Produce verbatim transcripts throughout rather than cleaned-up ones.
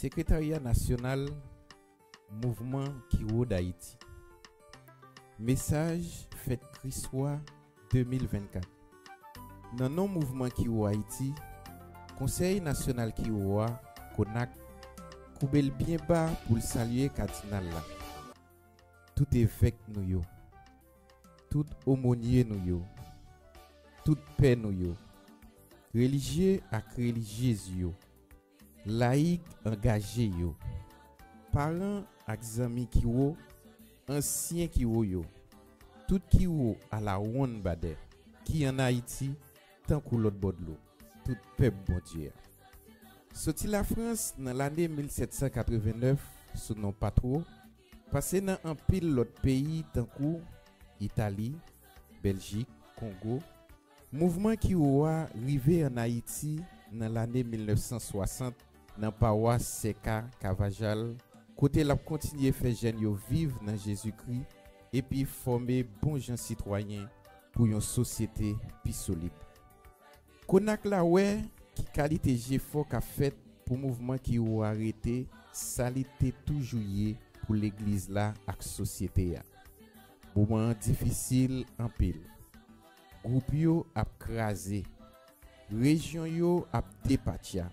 Sekretarya Nasyonal Mouvman Kiwo Dayiti. Mesaj Fèt Kriswa de mil vennkat. Nan non Mouvman Kiwo Ayiti, Konsèy Nasyonal Kiwo a, Konak, koube l byen ba pou l salye Kadinal la, tout evèk nou yo, tout omonye nou yo, tout pè nou yo, relijye ak relijyez yo, layik angaje yo, paran ak zanmi Kiwo, ansyen Kiwo yo, tout Kiwo alawonnbadè ki ann Ayiti tankou lòt bò dlo, tout pèp Bondye a. Soti Lafrans nan lane mil sèt san katreven nèf sou non Patwo, pase nan anpil lòt peyi tankou Itali, Bèljik, Kongo, Mouvman Kiwo a rive ann Ayiti nan lane mil nèf san swasant nan pawas Sè Ka Kavajal, kote l ap kontinye fè jèn yo viv nan Jezikri epi fòme bon jan sitwayen pou yon sosyete pi solid. Konak la wè ki kalite jefò k ap fèt pou Mouvman Kiwo a rete sa li te toujou ye pou legliz la ak sosyete a. Moman an difisil anpil. Gwoup yo ap kraze. Rejyon yo ap depatcha.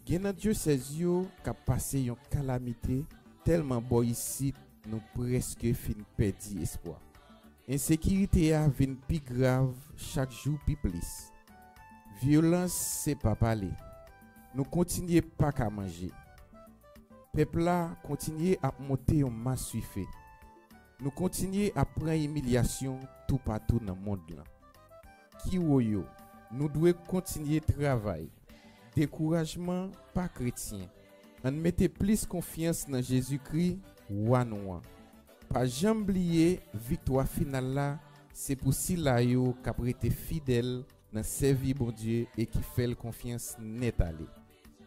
Gen nan dyosèz yo k ap pase yon kalamite tèlman bò isit nou prèske fin pèdi espwa. Ensekirite a vin pi grav chak jou pi plis. Vyolans se pa pale. Nou kontinye pa ka manje. Pèp la kontinye ap monte yon maswife. Nou kontinye ap pran imilyasyon toupatou nan mond lan. Kiwo yo, nou dwe kontinye travay. Dekourajman pa kretyen. Ann mete plis konfyans nan Jezikri, Wa nou an. Pa janm bliye, viktwa final la se pou sila yo k ap rete fidèl nan sèvi Bondye e ki fè l konfyans nèt ale.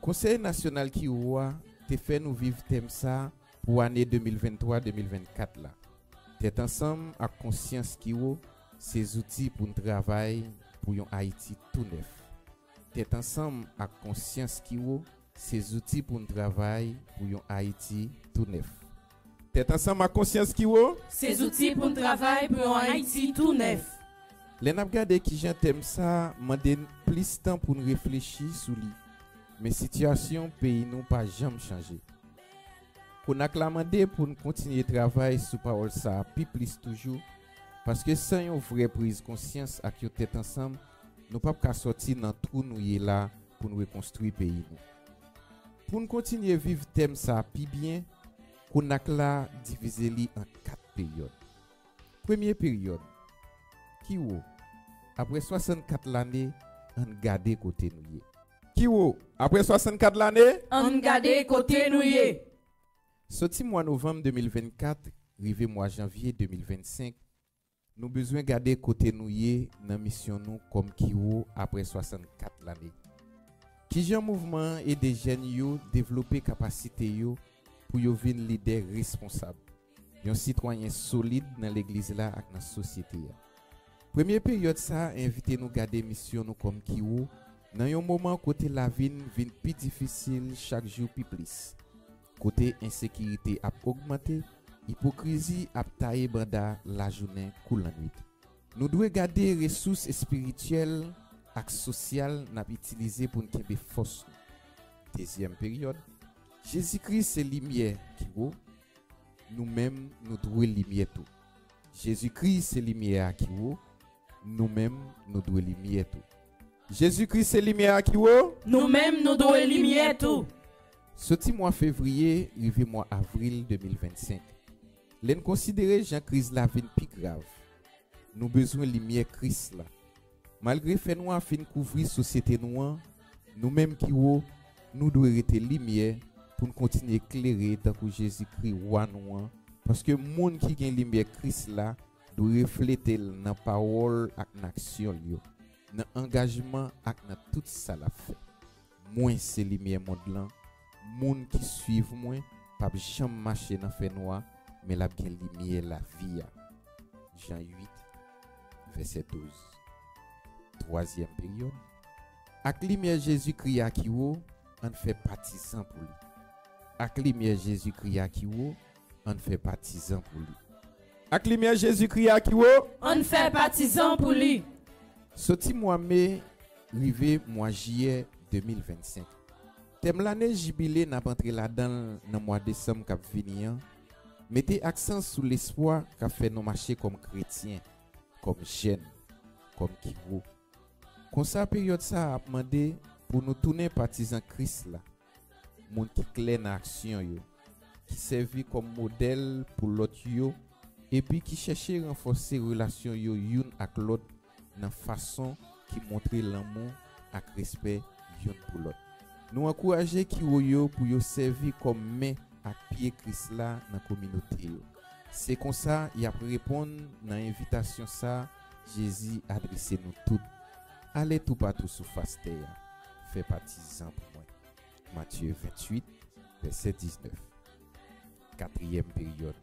Konsèy Nasyonal Kiwo a te fè nou viv tèm sa a pou ane de mil venntwa de mil vennkat la. Tèt ansanm ak konsyans Kiwo se zouti pou n travay pou yon Ayiti tou nèf. Tèt ansanm ak konsyans Kiwo se zouti pou n travay pou yon Ayiti tou nèf. Tèt ansanm ak konsyans Kiwo se zouti pou n travay pou yon Ayiti tou nèf. Lè n ap gade kijan tèm sa a mande n plis tan pou n reflechi sou li, men sitiyasyon peyi nou pa janm chanje. Konak la mande pou n kontinye travay sou pawòl sa a pi plis toujou, paske san yon vrè priz konsyans ak yon tèt ansanm, nou p ap ka sòti nan twou nou ye la pou n rekonstwi peyi nou. Pou n kontinye viv tèm sa a pi byen, Konak la divize li an kat peryòd. Premye peryòd, Kiwo, apre swasannkat lane, ann gade kote nou ye. Kiwo, apre swasannkat lane, ann gade kote nou ye. Soti mwa novanm de mil vennkat rive mwa janvye de mil vennsenk, nou bezwen gade kote nou ye nan misyon nou kòm Kiwo apre swasannkat lane. Kijan mouvman an ede jèn yo devlope kapasite yo pou yo vin lidè responsab, yon sitwayen solid nan legliz la ak nan sosyete a? Premye peryòd sa a envite nou gade misyon nou kòm Kiwo nan yon moman kote lavi n vin pi difisil chak jou pi plis, kote ensekirite ap ogmante, ipokrizi ap taye banda lajounen kou lannwit. Nou dwe gade resous espirityèl ak sosyal n ap itilize pou n kenbe fòs nou. Dezyèm peryòd, Jezikri se limyè Kiwo, nou menm nou dwe limyè tou. Jezikri se limyè a Kiwo, nou menm nou dwe limyè tou. Jezikri se limyè a Kiwo, nou menm nou dwe limyè tou. Soti mwa fevriye rive mwa avril de mil vennsenk, lè n konsidere jan kriz la vin pi grav, nou bezwen limyè Kris la. Malgre fènwa fin kouvri sosyete nou an, nou menm Kiwo, nou dwe rete limyè pou n kontinye klere tankou Jezikri, Wa nou an, paske moun ki gen limyè Kris la dwe reflete l nan pawòl ak nan aksyon l yo, nan angajman ak nan tout sa l ap fè. Mwen se limyè mond lan. Moun ki suiv mwen p ap janm mache nan fènwa, men l ap gen limyè lavi a. Jan uit, vèsè douz. Twazyèm peryòd, ak limyè Jezikri a Kiwo, ann fè patizan pou li. Ak limyè Jezikri a ki wo, ann fè patizan pou li. Ak limyè Jezikri a ki wo, ann fè patizan pou li. Soti mwa me rive mwa jiyè de mil vennsenk. Tèm lane jibile n ap antre ladan l nan mwa desanm k ap vini an mete aksan sou lespwa k ap fè nou mache kòm kretyen, kòm jèn, kòm kiwo. Konsa, peryòd sa a ap mande pou nou tounen patizan Kris la, moun ki klè nan aksyon yo, ki sèvi kòm modèl pou lòt yo, epi ki chèche ranfòse relasyon yo youn ak lòt nan fason ki montre lanmou ak respè youn pou lòt. Nou ankouraje kiwo yo pou yo sèvi kòm men ak pye Kris la nan kominote yo. Se konsa y ap reponn nan envitasyon sa a Jezi adrese nou tout. Ale toupatou sou fas tè a, fè patizan pou mwen. Matye venntuit, vèsè diznèf. Katriyèm peryòd.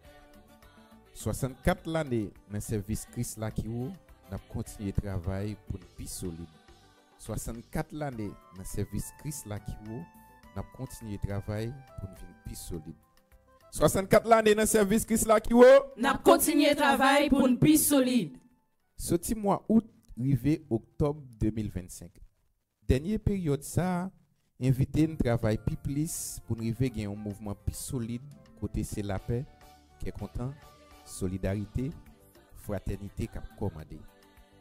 Swasannkat lane nan sèvis Kris la ki wo, n ap kontinye travay pou n pi solid. Swasannkat lane nan sèvis Kris la ki wo, n ap kontinye travay pou n vin pi solid. Swasannkat lane nan sèvis Kris la ki wo, n ap kontinye travay pou n pi solid. Soti mwa out rive oktòb de mil vennsenk. Dènye peryòd sa a envite n travay pi plis pou n rive gen yon mouvman pi solid kote se lapè, kè kontan, solidarite, fratènite k ap kòmande.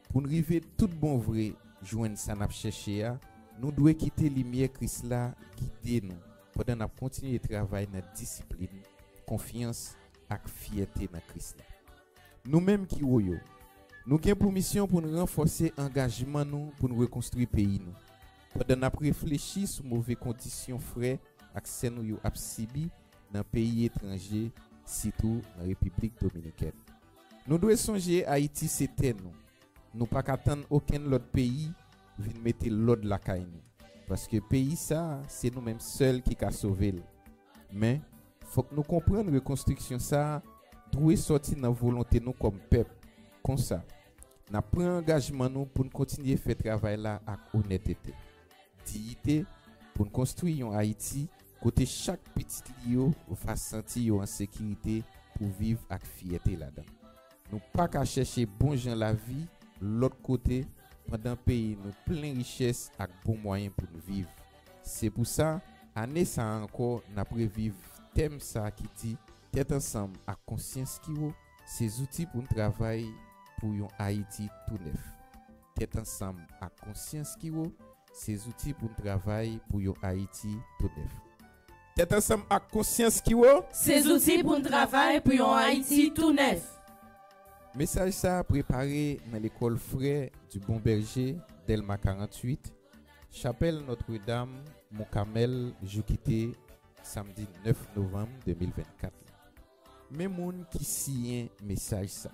Pou n rive tout bon vre jwenn sa n ap chèche a, nou dwe kite limyè Kris la gide nou pandan n ap kontinye travay nan disiplin, konfyans ak fyète nan Kris la. Nou menm ki wo yo, nou gen pou misyon pou n ranfòse angajman nou pou n rekonstwi peyi nou, pandan n ap reflechi sou move kondisyon frè ak sè nou yo ap sibi nan peyi etranje, sitou nan Repiblik Dominikèn. Nou dwe sonje Ayiti se tè nou. Nou pa ka tann okenn lòt peyi vin mete lòd lakay nou, paske peyi sa a, se nou menm sèl ki ka sove l. Men, fòk nou konprann rekonstriksyon sa a dwe sòti nan volonte nou kòm pèp. Konsa, n ap pran angajman nou pou n kontinye fè travay la ak onètete, diyite, pou n konstwi yon Ayiti kote chak pitit li yo va santi yo an sekirite pou viv ak fyète ladan. Nou pa ka chèche bon jan lavi lòt kote pandan peyi nou plen richès ak bon mwayen pou n viv. Se pou sa, ane sa a ankò, n ap reviv tèm sa a ki di, tèt ansanm ak konsyans ki wo, se zouti pou n travay pou yon Ayiti tou nèf. Tèt ansanm ak konsyans ki wo, se zouti pou n travay pou yon Ayiti tou nèf. Tèt ansanm ak konsyans ki wo, se zouti pou n travay pou yon Ayiti tou nèf. Mesaj sa a prepare nan lekòl Frères du Bon Berger, Dèlma karanntuit, Chapèl Nòtredam, Mont Kamèl, jou ki te samdi nèf novanm de mil vennkat la. Men moun ki siyen mesaj sa.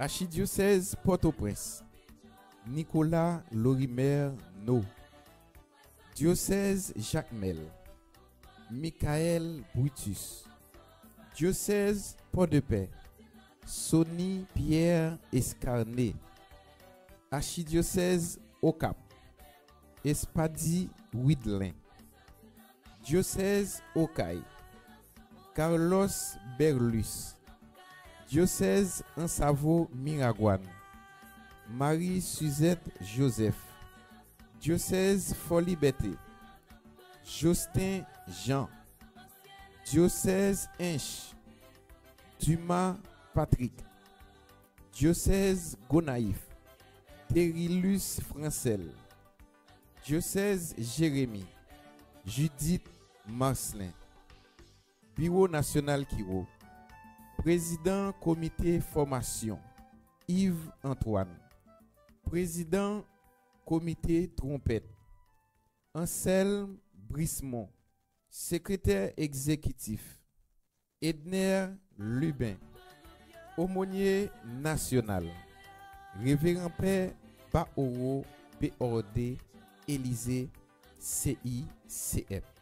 Achidyosèz Pòtoprens, Nicolas Lorimer No. Dyosèz Jakmèl, Michael Brutus. Dyosèz Pòdepè, Sony Pierre Escarné. Achidyosèz Okap, Espady Widlin. Dyosèz Okay, Carlos Berlus. Dyosèz Ansavo Miragwàn, Marie Suzette Joseph. Dyosèz Fòlibète, Josten Jean. Dyosèz Ench, Dumas Patrick. Dyosèz Gonayif, Terilus Francel. Dyosèz Jeremi, Judith Marcelin. Biwo Nasyonal ki wo, Prezidan Komite Fòmasyon, Yves Antoine. Prezidan Komite Twonpèt, Anselme Brismont. Sekretè Egzekitif, Edner Lubin. Omonye Nasyonal, Reveran Pè Baoro Beorde Elizé, C I C M.